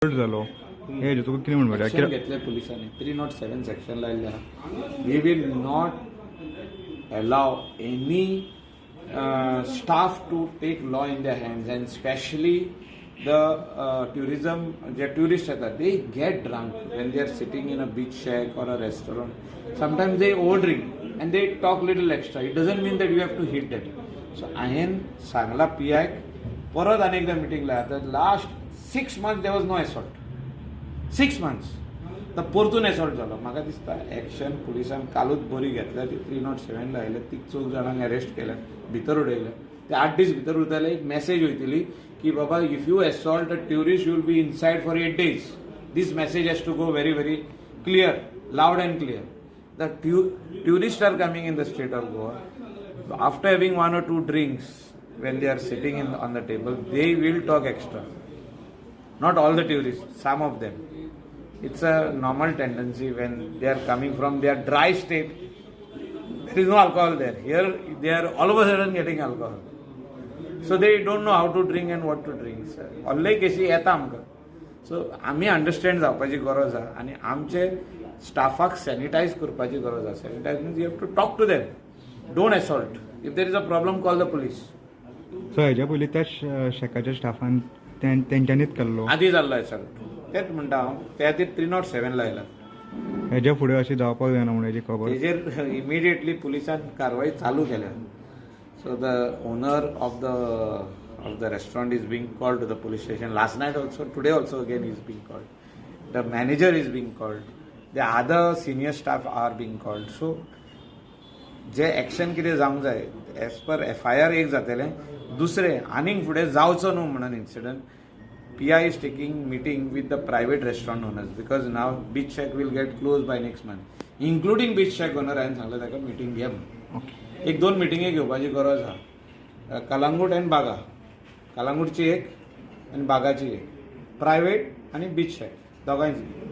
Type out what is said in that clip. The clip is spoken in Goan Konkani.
जालो हे हेजेर तुका कितें म्हणपाचें? एक्शन घेतले पुलिसांनी, 307 सेक्शन लायल्लें आहा. We will not allow any staff to take law in the hands, and specially the tourism J tourist येतात, they get drunk when they are sitting in a beach shack or a restaurant. Sometimes they over drink and they talk little extra. It doesn't mean that you have to hit that. So हांवें सांगला पी आयक, परत आनी एकदां मिटींग लाय. आतां last 6 months there was no assault, 6 months. आतां परतून एसॉल्ट जालो. म्हाका दिसता एक्शन पुलिसान कालूच बरी घेतल्या. ती 307 लायले, तीग चौग जाणांक अरेस्ट केले, भितर उडयले. ते 8 दीस भितर उरतले. एक मॅसेज वयतली की बाबा, if you assault a tourist, you will be inside for 8 days. This message has to go very, very clear, loud and clear. The tourist are coming in the state of Goa. After having one or two drinks, when they are sitting in on the table, they will talk extra. Not all the tourists, some of them. It's a normal tendency when they are coming from their dry state. There is no alcohol there. Here they are all of a sudden getting alcohol, so they don't know how to drink and what to drink. ऑल्ले केसी येता आमकां. सो आमी अंडरस्टँड जावपाची गरज आहा आनी आमचे स्टाफाक सॅनिटायज करपाची गरज आहा. Sanitize means you have to talk to them, don't assault. If there is a problem, call the police. So हेज्या पयलीं त्या शॅकाच्या स्टाफान तेंच्यांनीच केल्लो? आदी जाल्लो एसॉल्ट, तेच म्हणटा हांव. त्या खातीर 307 लायला. हेज्या फुडें अशें जावपाक जायना म्हणून हेजी खबर. तेजेर इमिडिएटली पुलिसान कारवाई चालू केल्या. So the owner of the restaurant is being called to the police station last night also, today also again is being called. The manager is being called, the other senior staff are being called. So J action कितें जावंक जाय एज पर एफआयआर एक जातलें. दुसरें, आनीक फुडें जावचो न्हू म्हणून incident, PI is taking meeting with the private restaurant owners, because now Beach Shack will get closed by next month, including Beach Shack owner. हांवें सांगलें ताका मिटींग घे म्हणून. एक दोन मिटिंगे घेवपाची गरज आहा, कलांगूट आनी बागा. कलांगूटची एक आनी बागाची एक, प्रायवेट आनी बीच शॅक दोगांयची.